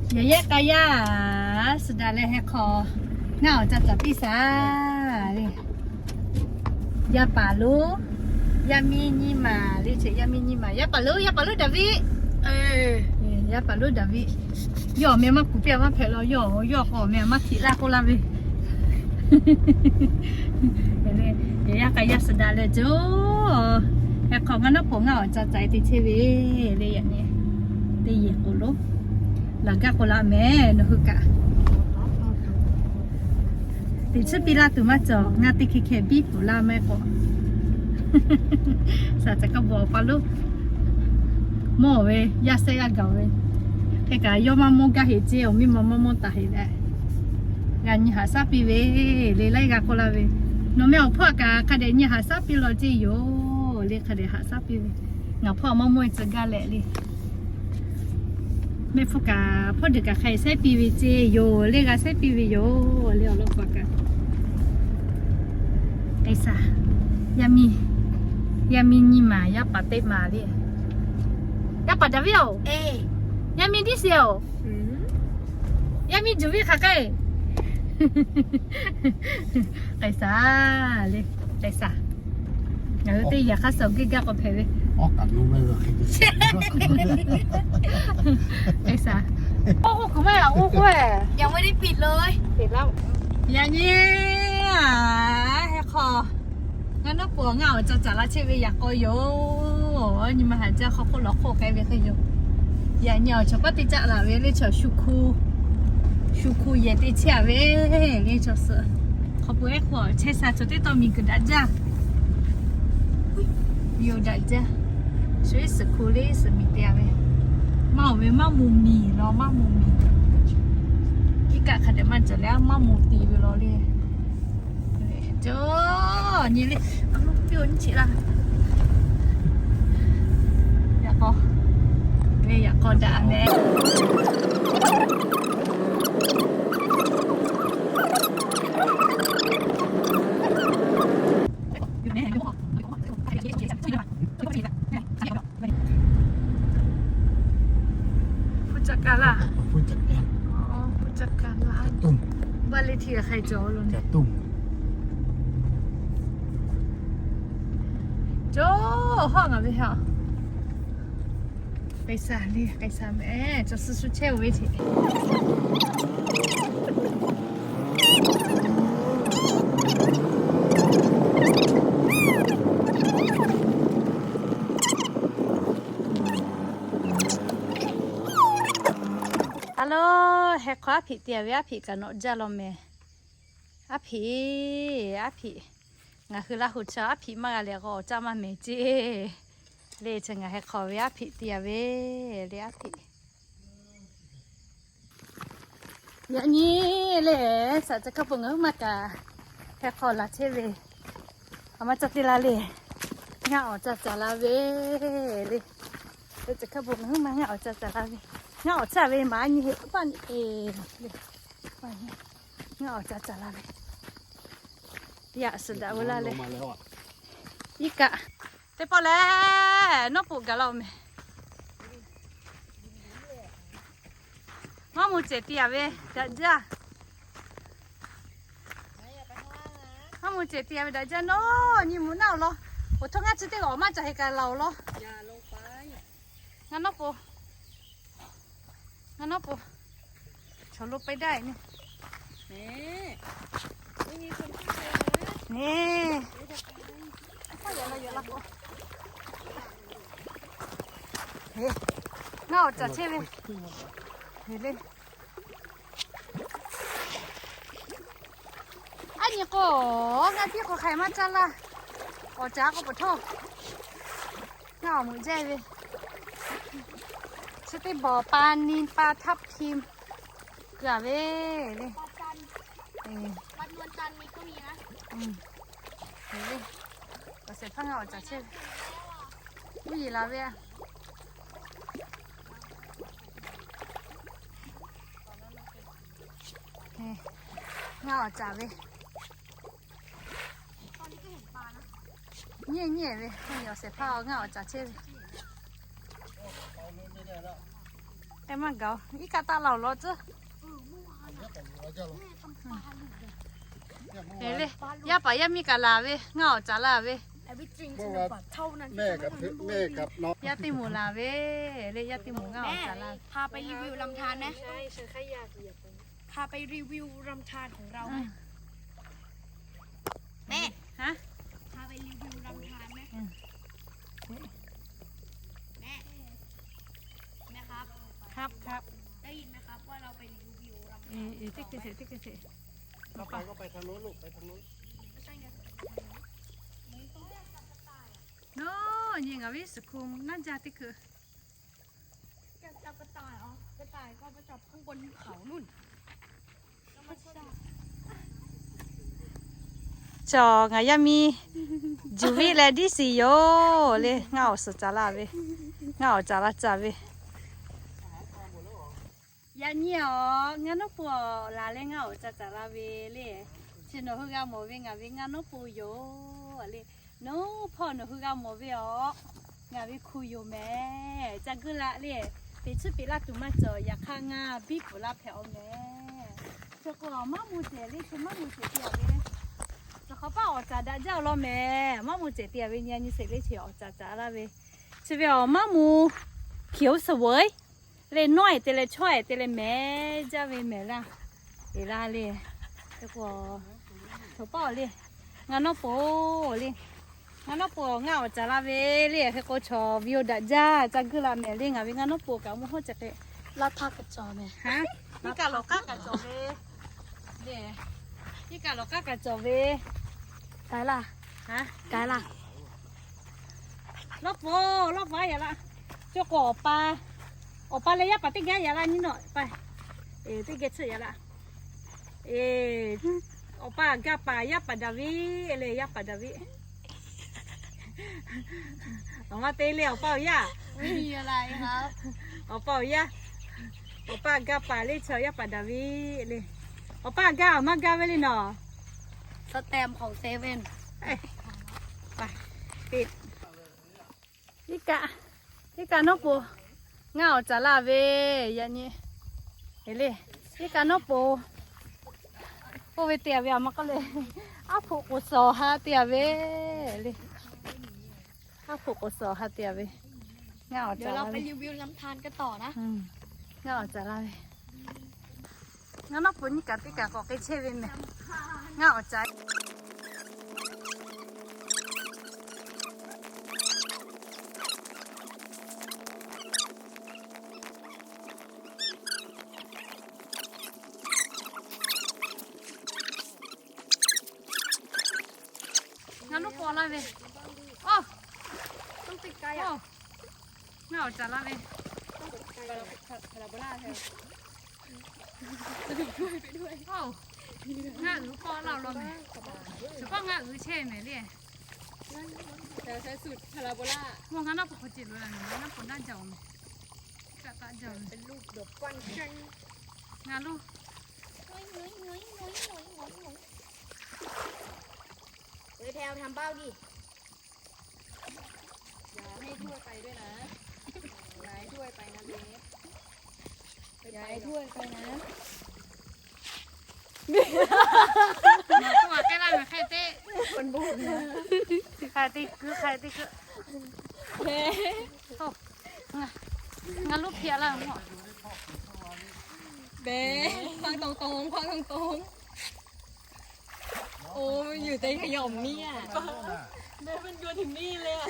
Yaꞈ yaˇ k'a yaˇ suh daꞈ leh heh hk'aw ngaˇ awˬ ca caˍ piˇ shaˍ le. Yaˇ paˍ lonˉ, yaˇ miˇ nyiˇ maˬ le ce, yaˇ miˇ nyiˇ maˬ. Yaˇ paˍ lonˉ, yaˇ paˍ lonˉ Daˍviˆ. Yaˇ paˍ lonˉ Daˍviˆ. Yawˇ awˬ meh maˇ kuˬ piˇ a maˇ hpehꞈ la, yawˇ yawˇ k'o awˬ meh maˇ htiꞈ laˇ k'oˆ laˇ ve. Yaꞈ yaˇ k'a yaˇ suh daꞈ leh coˬ, heh hk'aw ngaˇ nawˉ pawˍ ngaˇ awˬ ca caˍ te chehˇ ve le. Yaꞈ nyi teˇ yehˬ k'oˍ lo laꞈ gaˇ k'o la meh nawˬ hui kaꞈ teꞈ chiˉ piˇ laˇ tuˬ maˇ cawˬ. Ngaˇ teˇ hkeh hkeh biˇ puˍ laˇ meh k'o, shaˍ caˍ kaˇ bvuhꞈ awˬ pa lonˉ mawˇ ve yaˇ sehˉ g'aˇ gaˬ ve, hk'e kaꞈ yawˇ maˇ mawˇ gaˇ heꞈ ceˇ, awˬ miˇ ma maˇ mawˇ taˍ heꞈ leh, g'a nyi haꞈ shaˉ piˇ ve le. Laiˉ g'a k'oˆ laˇ ve, nawˬ meh awˬ hpawˇ kaꞈ hk'a dehꞈ nyi haꞈ shaˉ piˇ law ceˇ yoˬ le. Hk'a dehꞈ haꞈ shaˉ piˇ ve, ngaˬ hpawˇ maˇ mawˇ e tcuh gaˇ leh le. Mehˆ hpfuhˇ kaꞈ hpawˇ deuˬ kaꞈ hk'a e sehˉ piˇ ve ceˇ yoˬ le, g'a sehˉ piˇ ve yoˬ le. Awˬ lawn paˍ kaꞈ k'ai shaˍ. Yaˇ miˇ, yaˇ miˇ nyiˇ maˬ, yaˇ paˍ teˇ maˬ le. Yaˇ paˍ Daˍviˆ-oˬ, yaˇ miˇ Diˇseˍ-oˬ, yaˇ miˇ Juˍviˆ hk'aˬ k'ai k'ai shaˍ le, k'ai shaˍ. Ngaˬ hui teˇ yaꞈ hk'aˇ suh awˬ g'eˇ gaˇ k'awꞈ hpehꞈ ve. K'ai shaˍ. Oˇ k'oˆ kuiˬ maˇ yaꞈ oˇ k'oˆ-e. Yaꞈ nyi heh hk'aw ngaˇ nawˉ pawˍ ngaˇ awˬ ca caˍ la chehˇ ve yaꞈ k'aw yoˬ. Nyi ma haꞈ jaˇ hk'aw hk'oˆ lawˬ hk'oˆ k'ai ve hk'e yoˬ. Yaꞈ nyi awˬ chaw paˉ teˇ caˆ laˬ ve le, chaw shu hku, shu hku yehˬ te chehˇ a ve le, chaw suhˍ. Hk'aw pu ehˉ hk'oˆ chehˇ sha chaw teˇ tawˇ miˬ kuiˬ daꞈ jaˇ. Miˬ oˬ daꞈ jaˇ. Shu iˉ suhˍ hku le suhˍ miˬ te a ve. Maˇ oˬ ve maˇ moˍ miˬ law, maˇ moˍ miˬ. Iˉ kaˆ hk'a dehꞈ maˇ cawˬ leh maˇ moˍ tiˍ ve law le. Jawˇ nyi le, a piˇ-oˬ nyiˇ chi laˇ. Yaꞈ k'aw, ve yaꞈ k'aw daꞈ meh. Hpu caꞈ ka laˇ. Hpu caꞈ ka laˇ. Baˆ le hti hk'a cawˬ lo. Jawˇ hawˉ ngaˬ ve ha. K'ai shaˍ le, k'ai shaˍ meh, chaw suh shu chehˇ-oˬ ve ce. Aˬ lo, heh hk'aw aˉ hpiꞈ te a ve, aˉ hpiꞈ kaꞈ nawꞈ jaˇ law meh. Aˉ hpiꞈ, aˉ hpiꞈ. Ngaˬ hui Laˇ huˍ chaw aˉ hpiꞈ maˇ g'a leh k'o awˬ caˇ maˇ mehˍ ceˇ. Le chi ngaˬ heh hk'aw ve aˉ hpiꞈ te a ve, le aˉ hpiꞈ. Yaꞈ nyi le, shaˍ caˍ kaˇ pu ngaˬ huiˉ maˇ kaꞈ heh hk'aw laˬ chehˇ ve, a maˇ caˇ te la le. Ngaˇ awˬ ca caˍ la ve le. Shaˍ caˍ kaˇ pu ngaˬ huiˉ maˇ ngaˇ awˬ ca caˍ la ve. Ngaˇ awˬ caˇ ve maˍ nyi heˆ paˇ nyi e le. Ngaˇ awˬ ca caˍ la ve. Yaꞈ suhˍ daꞈ ve laˇ leh, iˉ kaˆ teˇ pawˆ leh nawˉ pawˍ gaˬ la-oˬ meh. Maˇ moˍ cehˬ te a ve daꞈ jaˇ. Maˇ moˍ cehˬ te a ve daꞈ jaˇ nawˉ nyi mvuhˇ naˆ-oˬ law. Awˬ htoꞈ ngaˇ chi teˇ g'aˇ maˇ caˬ hk'e kaꞈ laˬ-oˬ law. Ngaˇ nawˉ pawˍ, ngaˇ nawˉ pawˍ. Chaw lo pehˇ daꞈ ne. Ngaˇ awˬ caˍ chehˇ ve le. Aˉ nyi k'o, ngaˇ piˇ k'o hk'aˬ maˇ caˇ laˇ. Awˬ caˍ k'o peuˬ htawˇ, ngaˇ awˬ meuꞈ jaˇ ve. Chi teˇ bawˬ pa ni pa htaˇ hpi kuiˬ a ve le. Awˬ shehˍ hpaˇ ngaˇ awˬ caˍ chehˇ ve. Uˉ yeˬ la ve a. Ngaˇ awˬ caˍ ve. Nyi nyi ve, awˬ shehˍ hpaˇ ngaˇ awˬ caˍ chehˇ ve. Maˇ gaˬ-oˬ, iˉ kaˆ taˆ la-oˬ law tcuhˉ. Le, yaˇ paˍ yaˇ miˇ kaꞈ laˬ ve, ngaˇ awˬ caˍ laˇ ve. Yaˇ teˇ moˍ laˬ ve, le yaˇ teˇ moˍ ngaˇ awˬ caˍ laˇ ve. พาไปรีวิวลำธารไหม พาไปรีวิวลำธารของเราไหม แม่ ฮะ พาไปรีวิวลำธารไหม แม่ แม่ครับ ครับ ครับ ได้ยินไหมครับ ว่าเราไปรีวิวลำธาร เออ เออ ติ๊กเฉย ติ๊กเฉย เราไปก็ไปทางโน้นลูก ไปทางโน้น โน่น ยิงอ่ะ วิสุขุม น่าจะติ๊กคือ จับกระต่าย อ๋อ กระต่ายก็ไปจับข้างบนเขานู่น Cawˬ ngaˬ yaˇ miˇ juˬ viˉ leh diˉ siˍ yoˬ le. Ngaˇ awˬ suhˍ caˍ laˇ ve, ngaˇ awˬ caˍ laˇ caˍ ve. Yaꞈ nyi awˬ ngaˇ nawˉ po laˬ leh ngaˇ awˬ caˍ caˍ laˇ ve le. Chi nawˬ hui g'a mawˬ ve ngaˬ ve ngaˇ nawˉ po yoˬ le. Nawˉ hpawˇ nawˬ hui g'a mawˬ ve awˬ, ngaˬ ve hku yoˬ mehˍ. Ca guˇ laˆ le. Peˍ tsuhˇ peˍ laˇ tuˬ maˇ cawˬ. Yaꞈ hk'aˇ ngaˇ biˇ puˍ laˇ hpehꞈ-aw mehˍ. Chi k'o maˇ moˍ cehˬ le, chi maˇ moˍ cehˬ te-a ve. Chi hk'awꞈ paˆ awˬ caˍ daꞈ jaˇ-aw law mehˍ. Maˇ moˍ cehˬ te-a ve nyi nyi sheˍ le, chi awˬ caˍ caˍ laˇ ve. Chi ve awˬ maˇ moˍ hkiˍ-oˬ suhˍ veuˬ-e le, nawˉ-ehˍ te leh chawˇ-ehˍ te leh mehˍ jaˇ ve mehˍ laˇ. Eˍ laˇ le. Hk'awꞈ paˆ-oˬ le. Ngaˇ nawˉ po le. Ngaˇ nawˉ po ngaˇ awˬ caˍ laˇ ve le. Hk'e k'o chaw ve-oˬ daꞈ jaˇ, ca guˇ laˆ mehˍ le. Ngaˬ ve ngaˇ nawˉ po kaꞈ mvuhˇ hawˉ ca hk'e laˇ htaˇ kaꞈ cawˬ mehˍ. Iˉ kaˆ lawˬ k'aˉ kaꞈ cawˬ ve le. Iˉ kaˆ lawˬ k'aˉ kaꞈ cawˬ ve. K'ai laˇ. K'ai laˇ. Lawˇ po, lawˇ pa yaꞈ laˇ. Cawˇ k'o awˬ pa, awˬ pa leh yaˇ paˍ teˇ geh yaꞈ laˇ nyi nawˬ pa. Teˇ geh tsuhˇ yaꞈ laˇ. Awˬ pa gaˇ paˍ yaˇ paˍ daꞈ ve le, yaˇ paˍ daꞈ ve. Awˬ ma te le awˬ pa awˬ yaˇ. Awˬ pa awˬ yaˇ. Awˬ pa gaˇ paˍ le chaw yaˇ paˍ daꞈ ve le. Awˬ pa gaˇ awˬ maˇ gaˇ ve le nawˬ. Iˉ kaˆ, iˉ kaˆ nawˉ po ngaˇ awˬ caˍ laˇ ve. Yaꞈ nyi le, iˉ kaˆ nawˉ po k'oˆ ve te-a ve a ma k'oˆ le. Aˉ hpoꞈ k'oˍ suhˍ ha te-a ve le. Aˉ hpoꞈ k'oˍ suhˍ ha te-a ve. Ngaˇ awˬ caˍ laˇ ve. Ngaˇ awˬ caˍ laˇ ve. Ngaˇ nawˉ po nyiˇ kaꞈ teˇ kaꞈ k'awꞈ k'ai chehˇ ve mehˍ. Ngaˇ awˬ caˍ Ngaˇ nawˉ po laˇ ve. Ngaˇ awˬ caˍ laˇ ve. Ngaˇ uiˍ paw laˇ law mehˍ. Chi paˆ ngaˇ uiˍ chehˇ mehˍ le. Ngaˇ nawˉ po k'awꞈ ceˬ loꞈ la mehˍ. Ngaˇ nawˉ po naˆ jaˇ-oˬ mehˍ. Kaˆ taˆ jaˇ-oˬ mehˍ. Ngaˇ loˇ เฮ้ย แพรวทำเบ้าดิ อย่าให้ถ้วยไปด้วยนะ อย่าให้ถ้วยไปนะเบส อย่าให้ถ้วยไปนะ Ngaˬ loˇ hpiˇ-a laˇ mehˍ. Beh, คว้างตรงๆ คว้างตรงๆ โอ้ อยู่ในขย่อมเนี่ย เบสมันโยนถึงนี่เลยอะ